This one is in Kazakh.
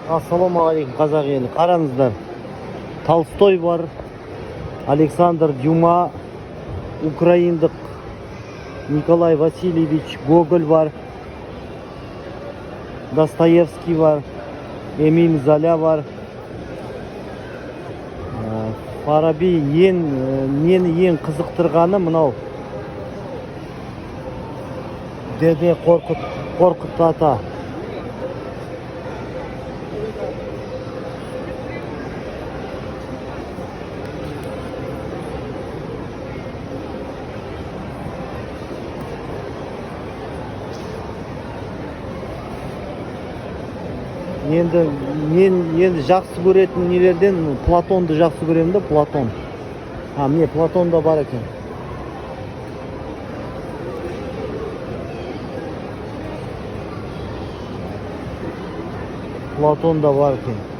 Ассалаумағалейкум, қазақ елі! Қараңыздар, Толстой бар, Александр Дюма, украиндық Николай Васильевич Гоголь бар, Достоевский бар, Эмиль Золя бар. Фараби. Ең мені ең қызықтырғаны мынау Деде Қорқыт, Қорқыт ата. Енді мен енді жақсы көретін нелерден Платонды жақсы көремін да. Платон, а, міне, Платон да бар екен. Платон да бар екен.